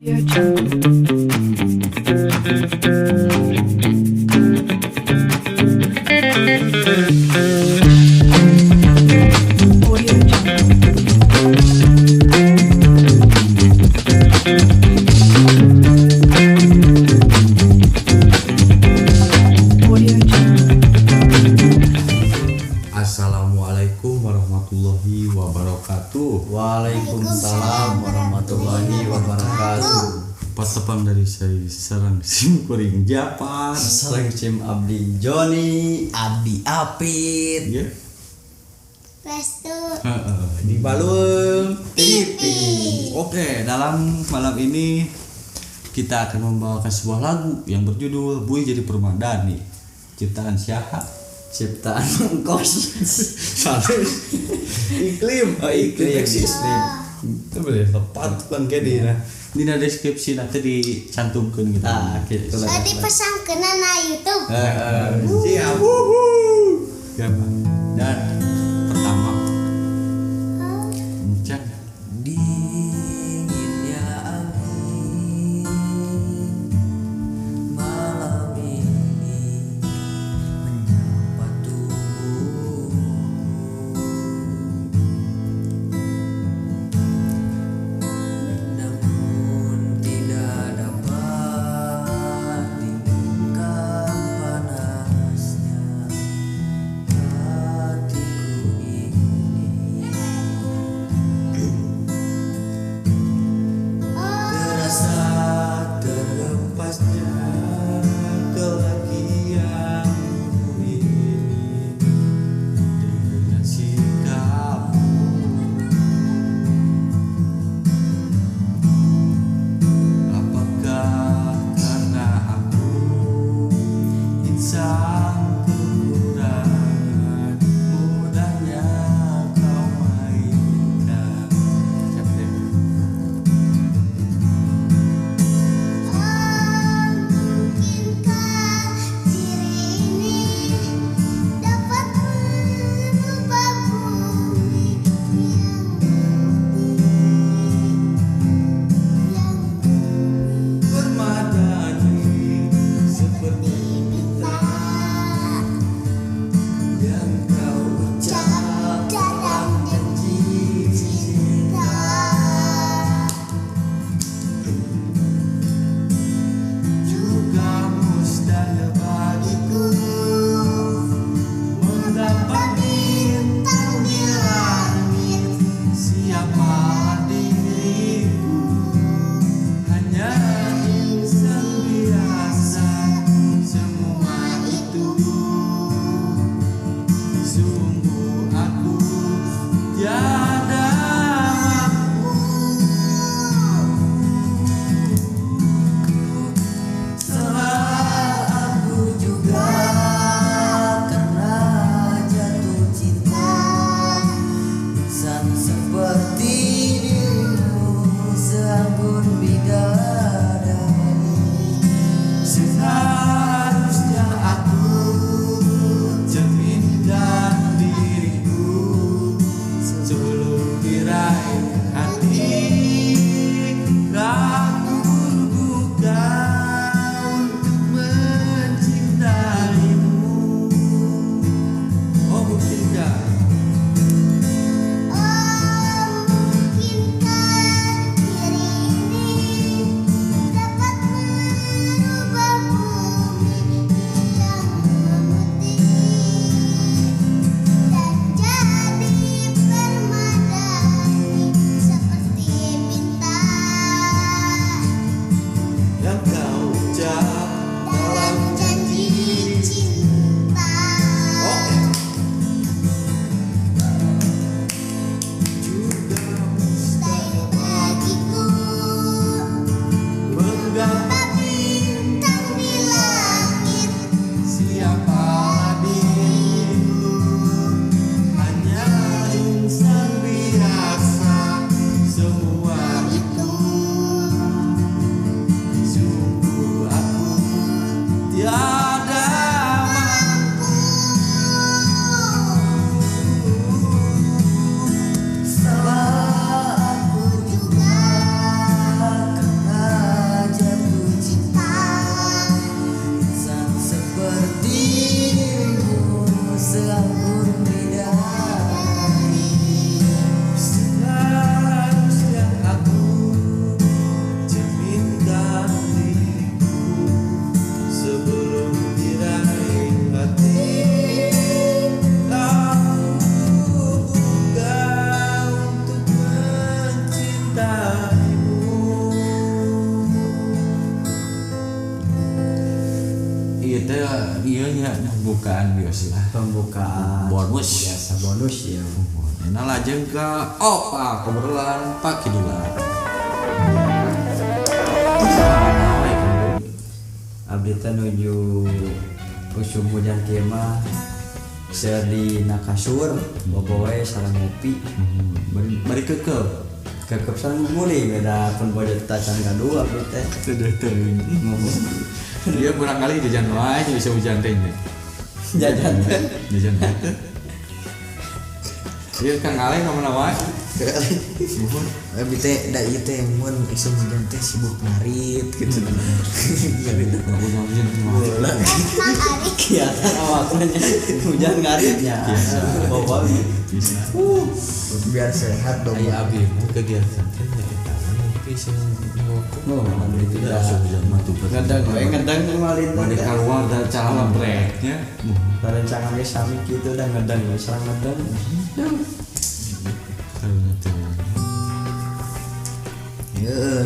Assalamualaikum warahmatullahi wabarakatuh. Waalaikumsalam warahmatullahi wabarakatuh. Patepang dari saya sarang sim kuring Japan. Sareng sim abdi Joni, abdi Apit. Ya. Restu. Heeh. Di Balung TV. Oke, dalam malam ini kita akan membawakan sebuah lagu yang berjudul Bui Jadi Permadani. Ciptaan siapa? Ciptaan Mengkos. Sanes. Iklim. Oh, iklim. Eksis. Iklim. Itu boleh tepat kan kayak di dina deskripsi nanti dicantumkan gitu. Ah, gitu lah. Tadi pesan kena na YouTube. Siap. Ya, Pak. Dan pertama Encang. Dinginnya angin malam ini menyapa tubuhku, namun tidak dapat dinginkan panasnya hatiku ini. Terasa terhempasnya kelakianku ini dengan sikapmu. Apakah karena aku insan kekurangan, mudahnya kau mainkan. Siap deh. Oh, mungkinkah ciri ini dapat merubah bumi yang putih, yang Permadani seperti bintang yang kau ucap dalam janji cinta. Juga mustahil bagiku menggapai Bintang di langit. Siapa diriku, hanya insan biasa. Semua itu sungguh aku tiada mampu. Salah aku juga karena jatuh cinta. Insan seperti dirimu seanggun bidadari. Seharusnya aku cerminkan diriku sebelum diraih hati. Aku buka untuk mencintaimu. Oh, mungkinkah? Oh, mungkinkah diri ini dapat merubah bumi yang memutih dan jadi permadani seperti bintang Yang kau ucap dalam janji cinta. Oke. Juga Mustahil bagiku menggapai bintang di langit. Siapa diriku, hanya insan biasa. Semua Itu sungguh aku tiada mampu. Salah aku Juga karena Ieu teh ieu nya pembukaan biasa lah. Pembukaan Bonus. Biasa bonus ya. Nah lajeng ka opa obrolan pakidulan. Abdi teh nuju usum hujan kieu mah seur dina kasur bobo we sareng ngopi. Bari kekeu. Kekep sareng guling beda pun bojo tacan gaduh abdi teh. Teu teuing. Dia barangkali jajan wae bisa hujan teh nya. Jajan teh. Jajan teh. Ieu Kang Ale ka mana wae? Muhun. Abi teh da ieu teh mun isum hujan teh sibuk ngarit gitu. Ngarit. Mang Ari. Kegiatan awakna nya hujan ngaritnya. Bobo Bisa. Biar sehat dong. Aya abi mah kegiatan teh nya eta ngopi sareng ngerokok. Oh, alhamdulillah. Langsung hujan mah tuh. Ngedang we ngedang malin Bade teh. keluar dari cara breknya. Barencangan ge sami kitu da ngedang we sareng ngedang. Karunya teh. Heeh.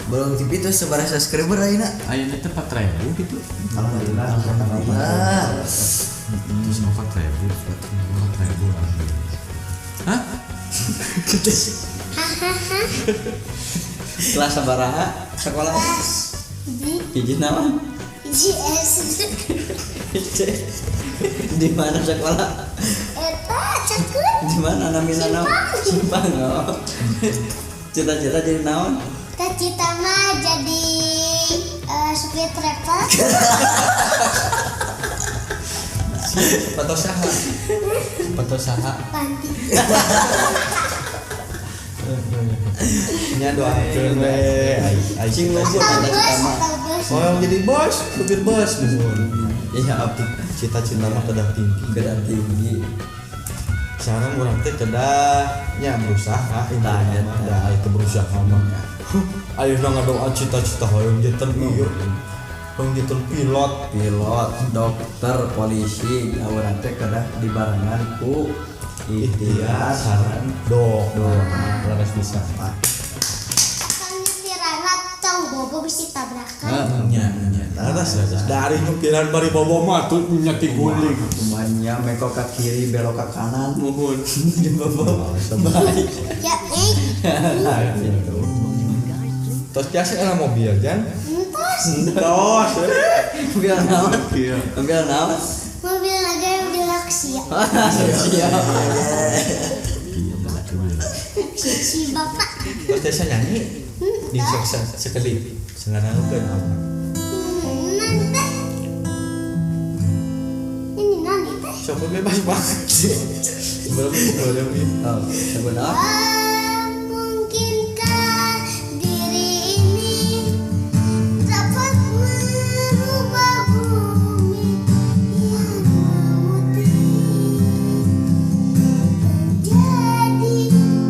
Bolong TV tuh sabaraha subscriber ayeuna? Ayeuna teh 4.000 gitu. Alhamdulillah. Alhamdulillah. Terus 4.000. 4.000 alhamdulillah. Hah? Kelas sabaraha sekolah? Kelas di Hiji naon? GS. Di mana sekolah? Eta cekut. Di mana namina naon? Simpang. Oh. Cita-cita jadi naon? Cita-cita mah jadi supir travel. Pato saha? Pato saha? Panti. Nya doakeun we. Sing luhur Atau cita-cita bus, mah. atau bus. Oh, yang jadi bos, supir bus. Iya, abdi Cita-cita mah kedah tinggi. kedah tinggi. Sekarang urang teh kedah nya berusaha Tah, intinya mah eta. da itu berusaha mah. Ayeuna ngadoa cita-cita hoyong janten ieu. Hoyong janten pilot. Pilot, dokter, polisi, urang teh kedah dibarengan ku ikhtiar sareng Dok, doa. leres bisa. Asal nyetirana tong bobo bisi tabrakan. Nya, nya. Leres, leres. Dari nyupiran bari bobo mah tuh nya tiguling. Kumanya meko ke kiri belok ke kanan. Muhun. Jeung bobo. Baik. Ya, eh, Gitu. Tos biasa lah mobil jan. entos. Tos. Mobil naon? Iya. Mobil naon? Mobil naga mobil Lexia. Siap. Si bapak. Tos biasa nyanyi. Di sok sekali. Sengarangukeun apa? Nanti teh. Ini nanti teh. Sok bebas banget. Belum belum. Oh, sebut naon? Mungkinkah diri ini dapat merubah bumi yang memutih menjadi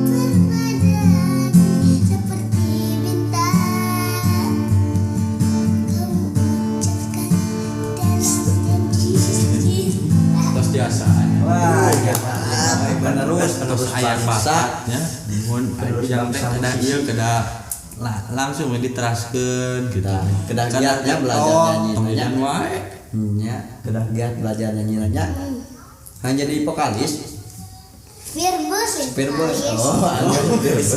permadani seperti bintang? Kamu ucapkan dalam janji cinta. Tos biasa. Wah, penerus penerus Terus ayam bangsa. bakatnya mun Penerus yang teh bangsa kedah musisi. ieu kedah langsung we diteraskeun gitu. Kedah- kedah giatnya belajar nyanyi. Tong jajan wae. Nya, kedah giat belajar nyanyi nanya. Hanya jadi vokalis, Supir bus, supir bus. Oh, anu supir bus.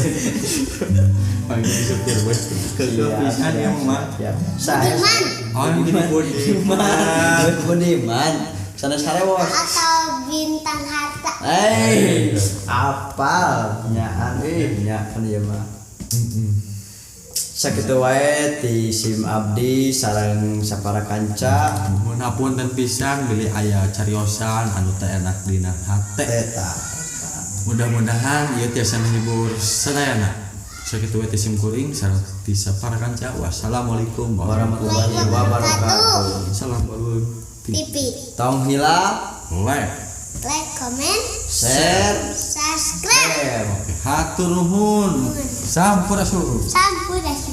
Paling jadi supir bus. Keukeuh pisan ieu mah. Siap. Saya Budiman Oh, yang jadi Budiman. Budiman. Sana sarewos. atau bintang harta. Eh, apal nyaan euy nya kan ieu mah. Sakitu wae ti sim abdi sareng sapara kanca Mun hapunten pisan bilih aya cariosan anu teu enak dina hate. eta. Mudah-mudahan ieu tiasa menghibur sadayana. Sakitu we ti sim kuring sareng ti sapara kanca. Wassalamualaikum Warahmatullahi wabarakatuh. Salam balun. TV, Tong hilap, Like. like, comment, share, subscribe. Oke, hatur nuhun. Sampurasun. Sampurasun.